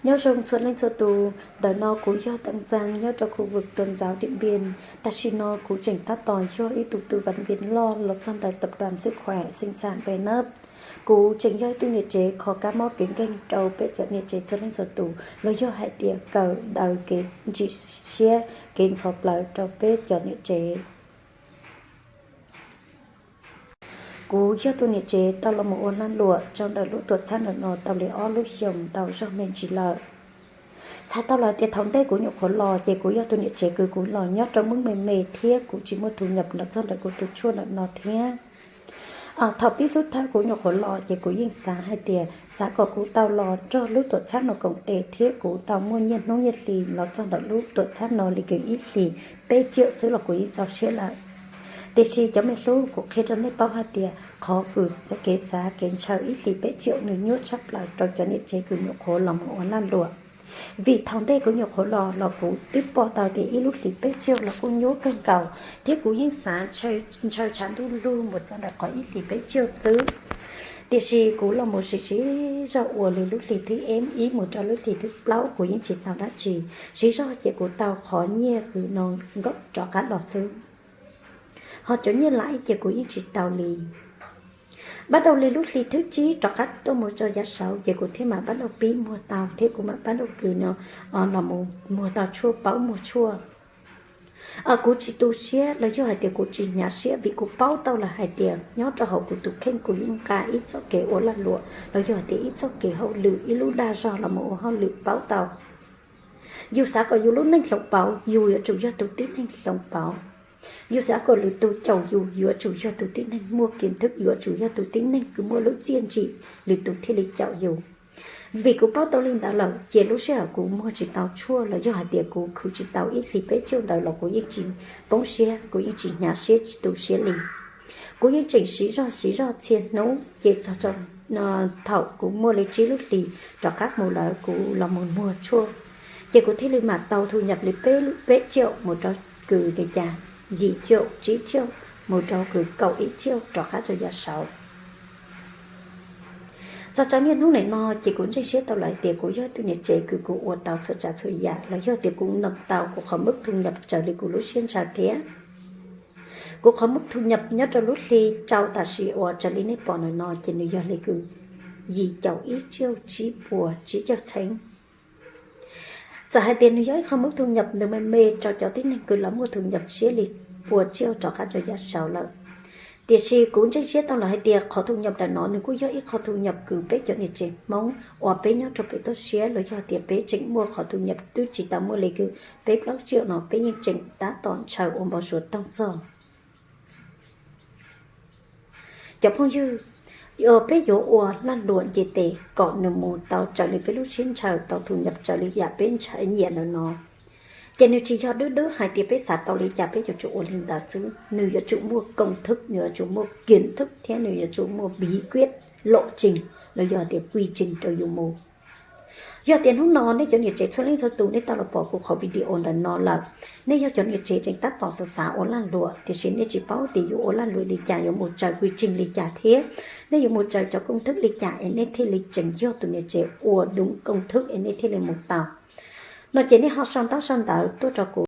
Nyob zoo txhua leej txhua tus, ntawm no kuv yog Teej Xeeb nyob rau khu vực Tuần giáo Điện Biên. Tam sim no kuv tseem tab tom yog ib tug tư vấn viên loj los txog ntawm tập đoàn sức khỏe sinh sản Về Nấp. Kuv tseem yog ib tug niam tsev kho kab mob kev nkeeg rau peb cov niam tsev txhua leej txhua tus, los yog hais tias kawm daws kev ntsim siab kev ntxhov plawv rau peb cov niam tsev. Kuv yog tus niam tsev tau los mus ua lag luam rau ntawm lub tuam txhab ntawm no tau li ob lub xyoos ntau zog me ntsis lawm. Txhais tau lawm tias thaum ntej kuv nyuam qhuav los ces kuv yog tus niam tsev kws kuv los nyob rau Mướn Me Me thiab kuv tsis muaj thu nhập los txog ntawm kuv tus tshuaj ntawm no thiab. Thaum pib xub thawj kuv nyuam qhuav los ces kuv yeej xav hais tias xav kom kuv tau los nrog lub tuam txhab no koom tes thiab kuv tau muaj nyiaj hnub nyiaj hli los txog ntawm lub tuam txhab no li kws ib hlis peb triệu xwb los kuv yeej txaus siab lawm. Tiam sis cov me hlub, kuv qhia rau nej paub hais tias qhov kws kev xav kev ntshaw ib hlis peb triệu nws nyuaj tshaj plaws rau cov niam tsev kws nyuam qhuav los mus ua lag luam. Vim thaum ntej kuv nyuam qhuav los los kuv twb pom tau tias ib lub hlis peb triệu los kuj nyuaj kawg nkaus, thiab kuv yeej xav ntshaw tshav ntuj lug mus txog ntawm qhov ib hlis peb triệu xwb. Tiam sis kuv los mus siv siv zog ua li lub hlis thib ib mus rau lub hlis thib plaub kuv yeej tsis tau dab tsi. Siv zog ces kuv tau qhov nyiaj kws no nkaum rov qab los xwb, ho cov nyiaj laib ces kuv yeej tsis tau li. Npaj dua li lub hlis thib tsib rov qab tuaj mus rau yav saud ces kuv thiaj mam npaj dua pib muag tau thiab kuv mam npaj dua kws no los mus muag tau tshuaj, paub muag tshuaj. Kuv tsis tu siab los yog hais tias kuv tsis hnyav siab vim kuv paub tau lawm hais tias nyob rau hauv kuv tus kheej kuv yeej nqa ib txoj kev ua lag luam los yog hais tias ib txoj kev hauj lwm, ib lub dag zog los mus ua hauj lwm paub tau. Yus xav kom yus lub neej hloov pauv, yus yuav tsum yog tus tib neeg hloov pauv. Yus xav kom lwm tus caum yus, yuav tsum yog tus tib neeg muaj kiến thức, yuav tsum yog tus tib neeg kws muaj lub txiaj ntsim, lwm tus thiaj li caum yus. Vim kuv paub tau li ntawd lawm ces lub sij hawm kuv muag tsis tau tshuaj los yog hais tias kuv khwv tsis tau ib hlis peb triệu ntawd los kuv yeej tsis poob siab, kuv yeej tsis hnyav siab tsis tu siab li. Kuv yeej tseem siv zog siv zog txhia hnub ces txog thaum kuv muaj li tsib lub hlis rov qab mus lawm kuv los mus muag tshuaj, ces kuv thiaj li mam tau thu nhập li peb triệu mus rau kws li cas, yim triệu, tsib triệu mus rau kws kaum ib triệu rov qab rau yav saud. Txog rau niaj hnub nim no ces kuv ntseeg siab tau lawm tias kuv yog ib tug niam tsev kws kuv ua tau txhua tsav txhua yam los yog tias kuv noog tau kuv qhov mức thu nhập raws li kuv lub siab ntshaw thiab. Kuv qhov mức thu nhập nyob rau lub hli rau tam sim uas raws li nej pom ntawm no ces nws yog li kws yim caum ib triệu tsib puas tsib caug txheeb. Txawm hais tias nws yog ib qhov mức thu nhập nws me me rau cov tib neeg kws lawv muaj thu nhập siab li pua triệu rov qab rau yav saud lawm, tiam sis kuv ntseeg siab tau lawm hais tias qhov thu nhập ntawm no nws kuj yog ib qhov thu nhập kws peb cov niam tsev Hmoob uas peb nyob rau pem toj siab los yog tias peb tseem muaj qhov thu nhập twb tsis tau muaj li kws peb plaub triệu no peb yeej tseem tab tom ntshaw ua npau suav toog txog. Cov phooj ywg, peb yuav ua lag luam nce tes kom nws mus tau raws li peb lub siab ntshaw, tau thu nhập raws li yam peb nyiam ntawm no. Ces nws tsis yog dwb dwb hais tias peb xav tau li cas peb yuav tsum ua li ntawd xwb, nws yuav tsum muaj công thức, nws yuav tsum muaj kiến thức thiab nws yuav tsum muaj bí quyết, lộ trình los yog tias quy trình rau yus mus. Yog tias hnub no nej cov niam tsev txhua leej txhua tus nej tau los pom kuv qhov video ntawm no lawm, nej yog cov niam tsev tseem tab tom xav xav ua lag luam tiam sis nej tsis paub tias yuav ua lag luam li cas, yuav mus raws quy trình li cas thiab nej yuav mus raws cov công thức li cas es nej thiaj li tseem yog tus niam tsev ua đúng công thức es nej thiaj li mus tau, no ces nej ho sau ntaub sau ntawv tuaj rau kuv.